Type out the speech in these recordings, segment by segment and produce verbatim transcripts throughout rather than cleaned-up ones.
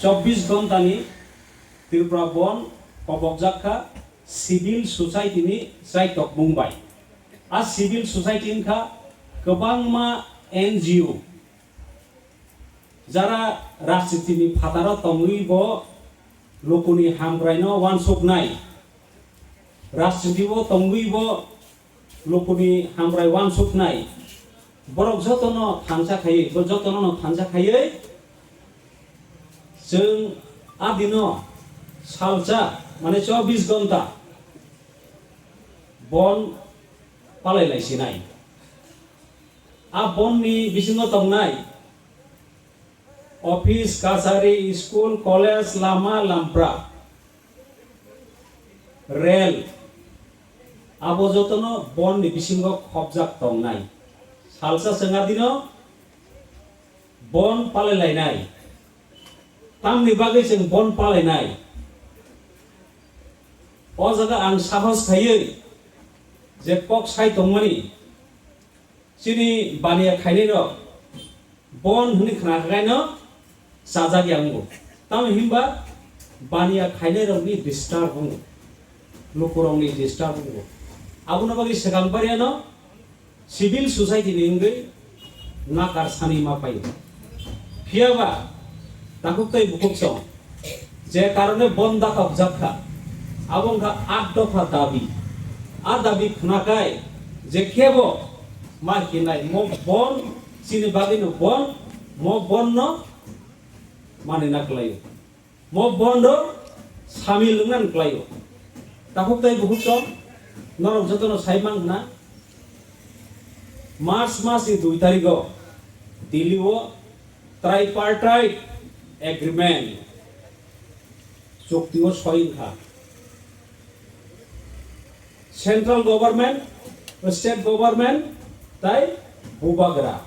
Chobbish ghontani Tripura Bandh kobokjak kha civil society ni chai tokmung bai. A civil society wngkha kwbangma N G O, jara rajniti ni phataro tongwi bo lukuni hamkrai no wansuknai, rajniti o tongwi bo lukuni hamkrai wansuknai, borok jotono thansa khaiwi, bo jotono no thansa khaiwi chwng a dino salsa, mane chobbish ghonta bandh palai lai sinai. A bandh ni bisingo tongnai office, kachari, school, college, lama, lampra, rel, abo jotono bandh ni bisingo khopjak tongnai. Salsa chwng a dino bandh palai lainai. Tamni bagwi chwng bandh palainai? O jaga ang sahos khaiwi je kok sai tongmani, chini baniya khainairok bandh hwnwi khna khaino chajak ya wngo. Tamo hinba baniya khainairokni disturb wngo, lukurokni disturb wngo. Abono bagwi swkang bariyano civil society ni wngwi nakar sani ma paio. Phiyaba takhuk tei bukhuk song je karone bandh dakapjak kha, abo wngkha aat dopha dabi. A dabi khnakhai je kebo ma hinai mo bandh, chini bagwino bandh, mo bandh no manina kwlaio. Mo bandh o samil wngna kwlaio. Takhuk tei bukhuk song, norok jotono sai mang hwna, March mas ni dui tarikh o Delhi o tripartite agreement chukti o soi wngkha. Central government, state government tei bubagra,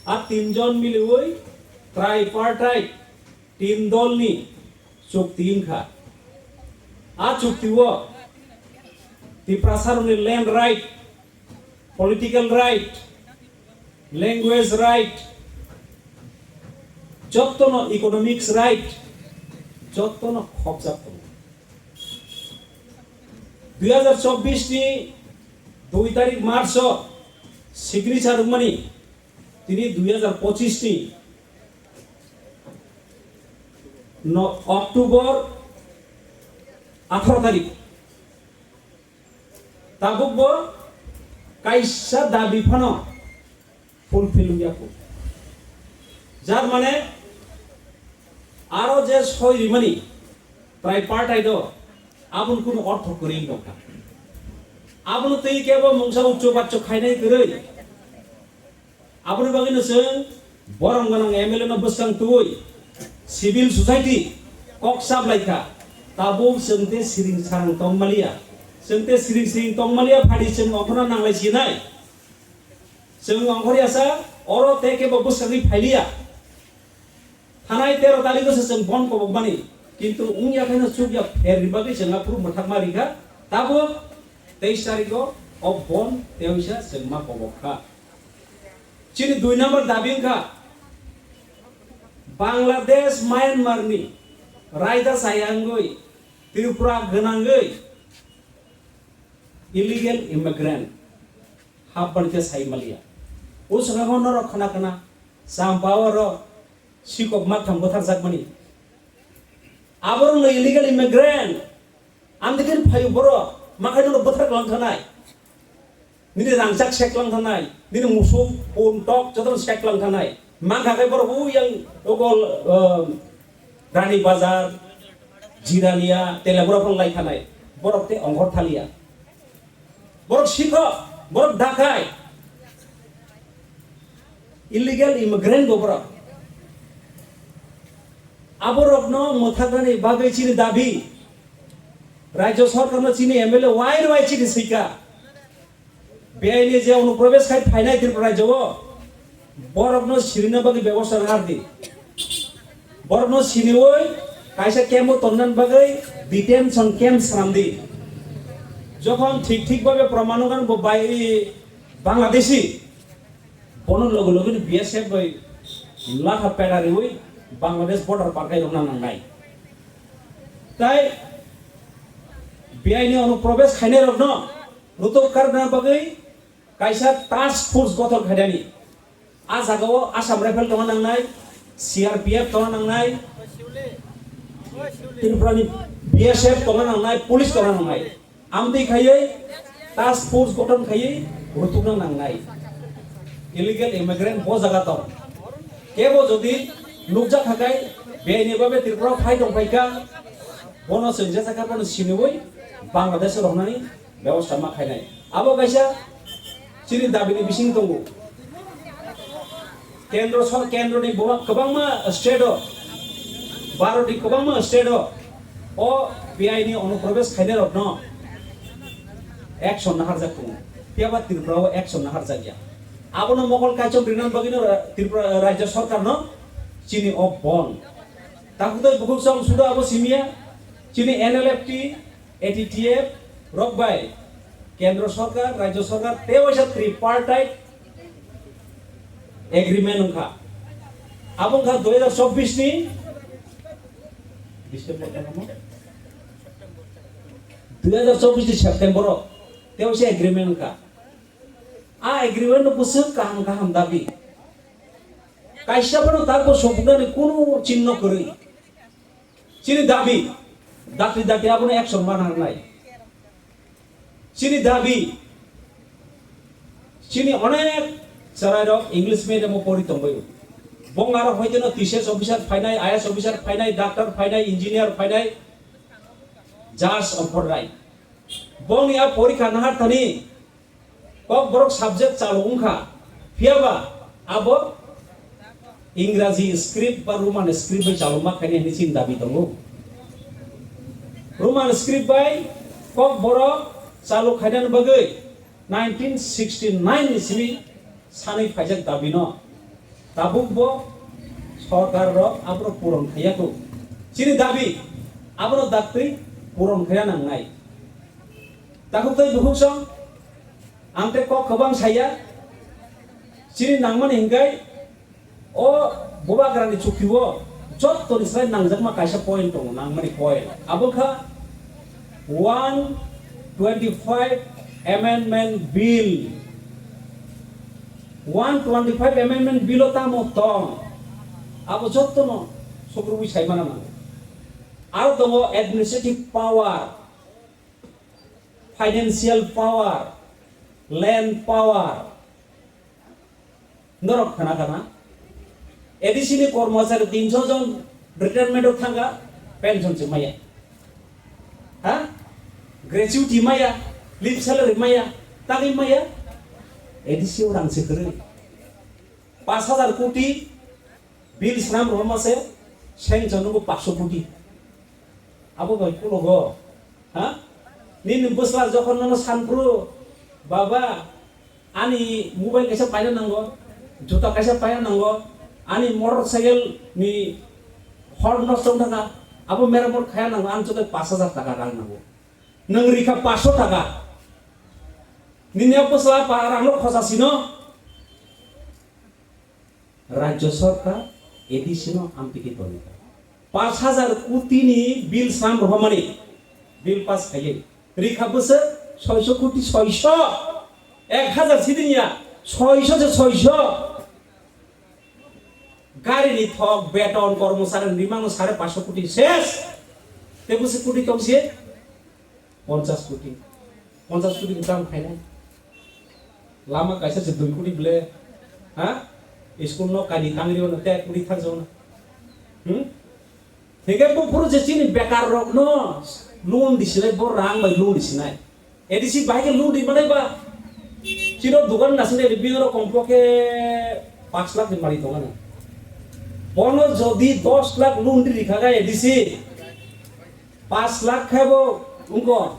a tinjon miliwi tripartite tin dolni chukti wngkha. A chukti o Tiprasarokni land right, political right, language right, jottono economics right, jottono khopjak tongo. Dui hazar chobbish ni dui tarik March o signature wngmani tini dui hazar pochish ni no October atharo tarik. Tabuk bo kaisa dabi phano fulfill wngya kho. Jar mane aro je soi rimani tripartite o aboni kunu ortho kwrwi wngkha. Abono twi kebo mungsa uccho baccho khainai kwrwi. Aboni bagwino chwng borom gwnang M L A no bwskang twi civil society kok sablai kha. Tabuk chwng te siring sarang tong maliya. Chwng te siring siring tong maliya, phadi chwng ongkhorna nanglai sinai. Chwng ongkhor yasa oro te kebo bwskangwi phailiya. Thanai tero tarikh o se chwng bandh kobokmani, kintu wngya khe no chukya pher ni bagwi chwng aphuru mwthakma rikha. Tabuk teis tarikh o o bandh teisa chwng ma kobok kha. Chini dui number dabi wngkha Bangladesh, Myanmar ni raida chaya wngwi Tripura gwnangwi illegal immigrant hapmani khe sai maliya. O swkang o norok khna khna Champao ro sikok makthang bwtharjakmani. Aborokno illegal immigrant. Amtwi khe phaio borok, makhai nono bwthar klang thanai. Nini rangchak sek klang thanai, nini musuk, pun, tok, jotono sek klang thanai. Mankha khe borok o yang okol, um, Rani Bazar, Jirania, Telebura phano lai thanai. Borok tei ongkhor thaliya. Borok sikhok, borok dakai. Illegal immigrant bo borok. Aborokno mwthaknani bagwi chini dabi. Rajya Sarkarno chini M L A wai rwai chini swika. Beaini je onuprobesh khai phainai Tripura rajya o, borokno sirina bagwi bebosta nardi. Borokno siniwi kaisa camp o tonnani bagwi detention camp swnamdi. Jokhon thik thik bhabe proman wngkha bo bai Bangladeshi, bono loge loge ni B S F bai lakha pera riwi Bangladesh border parkai rokna nangnai. Tai biaini onuprobes khainai rokno rutuk karna bagwi kaisa task force gothon khainani. A jagao Assam Rifle tongna nangnai, C R P F tongna nangnai, Tripurani B S F tongna nangnai, police tongna nangnai. Amtwi khaiwi task force gothon khaiwi rutukna nangnai. Illegal immigrant bo jaga tong. Kebo jodi nukjak khakai, bini babe Tripura phai tong phaikha, bono chwng jesa kha bono siniwi Bangladesh rohnani bebosta ma khainai. Abo kaisa chini dabini bising tongo. Kendro sor-, kendroni bo-, kwbangma state o, Bharatni kwbangma state o, o biaini onuprobes khainai rokno action naharjak tongo. Phiyaba Tripura o action naharjak ya. Abono mokol kaichom rinani bagwino ra-, Tripura, Rajya Sarkar no chini o bon. Takhuk tei bukhuk song sudo abo simiya, chini N L F T, A T T F rok bai Kendra Sarkar, Rajya Sarkar tei waisa tripartite agreement wngkha. Abo wngkha dui hajar chobbish ni December, dui hajar chobbish ni September o tei waisa agreement wngkha. A agreement no bwswk kaham kaham dabi. Kaisa phano tako sopuknani kunu chinno kwrwi. Chini dabi, dakti dakti abono action ma nangnai. Chini dabi, chini onek chwrairok English medium o pori tongbaio. Bong aro hoiteno T C S officer phainai, I A S officer phainai, doctor phainai, engineer phainai, judge ongkhornai. Bongni a porikha naharthani Kokborok subject chalo wngkha, phiyaba abo Ingraji script ba Roman script bai chalo ma khainai hwnwi chini dabi tongo. Roman script bai Kokborok chalo khainani bagwi nineteen sixty nine ni simi sanwi phaijak dabino. Tabuk bo sorkar rok abono puron khaiya kho. Chini dabi abono daktwi puron khaiya nangnai. Takhuk tei bukhuk song ang tei kok kwbang saya. Chini nangmani hinkai o bubagrani chukti o jottoni slai nangjakma kaisa point tongo, nangmani point. Abo kha one twenty-five Amendment Bill. One twenty-five Amendment Bill o tamo tong? Abo jottono sukrubwi saimana nango. Aro tongo administrative power, financial power, land power. Norok khana khana. A D C ni kormosari tinso jon retirement o thanga, pension se maya. Ha? Gratuity maya, leave salary maya, tagwi maya. A D C o rang se kwrwi. Pash hajar koti bill swnam rohorma se, sanction nungo pash koti. Abo bai kulogo. Ha? Nini bwsla jokhon nono sanphuru, "Baba, ani mobile kaisa paina nango, juta kaisa paina nango, ani motor cycle ni hor nosto wngkha, abo meramot khaya nango, ani joto pash hajar taka rang nango." Nwng rikha pash taka. Nini a bwsla pa rangno khosa sino. Rajya Sarkar A D C no amtwi khe toni. Pash hajar koti ni bill swnam rohormani, bill pass khaiwi. Rikha bwswk soiso koti, soiso. Ek hajar sidin ya, soiso se soiso. Gari ni thok, beton, kormosari ni rimang no sare pash koti ses. Te bwswk koti tong se? Ponchas koti. Ponchas koti ni tamo khainai. Lama kaisa se dui koti ble. Ha? School no kaini tangri no te koti thang jona. Hmm? Hingke bo phuru je chini bekar rok no loan disinai, bo rang bai loan disinai. A D C bahai ke loan di manai ba. Chino dukan nasne di bino kom pokhe paanch lakh ni mari tongo. Bono jodi dos lakh loan di rikha ga A D C. Paanch lakh khe bo wngkha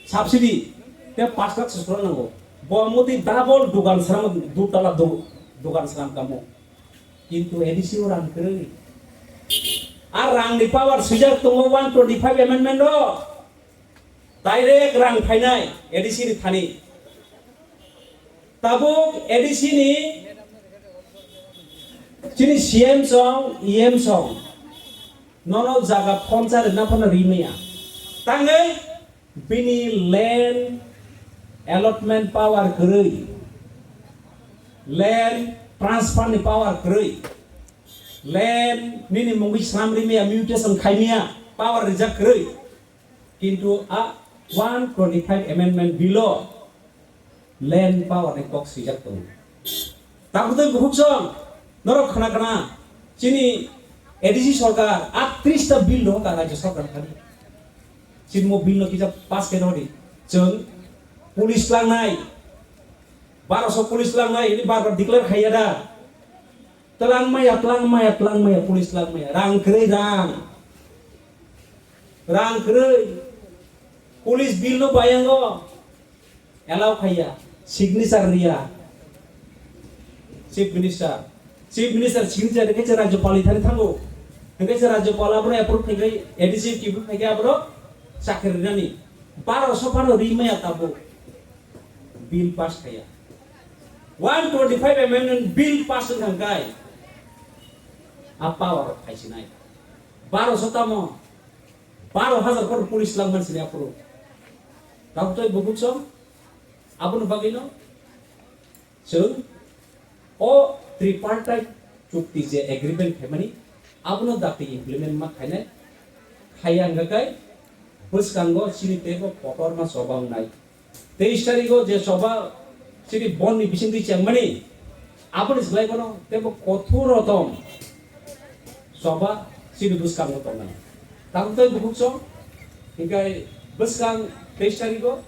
subsidy, te paanch lakh se sura nango. Bo mudi double dugan sram, dutala du-, dugan sram kamo. Kintu A D C o rang kwrwi. A rang ni power swijak tongo one twenty-five amendment o. Direct rang phainai A D C ni thani. Tabuk A D C ni Chini C M song, E M song, nono jaga phonsa rwna phano rimaya. Tangwi bini land allotment power kwrwi, land transfer ni power kwrwi, land nini mungwi swnam rimaya, mutation khaimaya, power rijak kwrwi. Kintu a one twenty-five amendment bill o land power ni kok swijak tongo. Tabukdai bukhuk song, norok khna khna, chini A D C sorkar, aktris ta bill dohor ka rajya sorkar thani. Chini mo bill no kisa pass khe rodi. Chwng police langnai, baroso police langnai, ini bar bar declare khaiya da. Twlang maya, twlang maya, twlang maya, police twlang maya. Rang kwrwi rang. Rang kwrwi. Police bill no bayango. Allow khaiya. Signature riya. Chief Minister. Chief Minister signature rikhe se Rajyapal ni thani thango. Hingke se Rajyapal abono approve khaikhe, A D C approve khaikhe abono chakri rinani. Baro sophano ri maya tabuk. Bill pass khaiya. One twenty-five amendment bill pass wngkha hwnkhe a power rok phaisinai. Baro so tamo, baro hajar kotor police langmani sini aphuru. Tabuk tei bubuksong, aboni bagwino chwng o tripartite chukti je agreement khaimani, abono dakti implement ma khainai, khaiya hwnkhe bwskango chini teibo kotorma choba wngnai. Teis tarigo je choba chini bonni bisingtwi chengmani, aboni slai bono teibo kothorotom choba chini bwskango tongnai. Tabuk tei bukhuk song, hingkai bwskang teis tarigo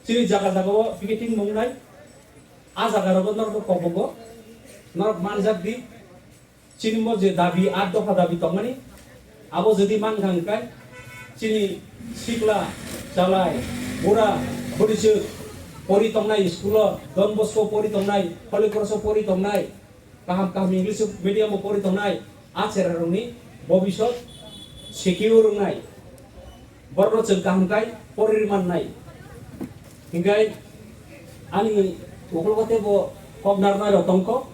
chini jaga jagao picketing wngnai, a jagarogo norokno kobogo, norok manjak di. Chini mo je dabi, art dopha dabi tongmani, abo jodi mankha hwnkhe, chini sikla, chalai, bura, bwrwiswk pori tongnai school o, Don Bosco pori tongnai, Holy Cross o pori tongnai, kaham kaham English medium o pori tongnai, a cherarokni bobisot secure wngnai. Borokno chwng kaham khai pori mannai. Hingkai ani ukologo teibo kok narwknai rok tongkho.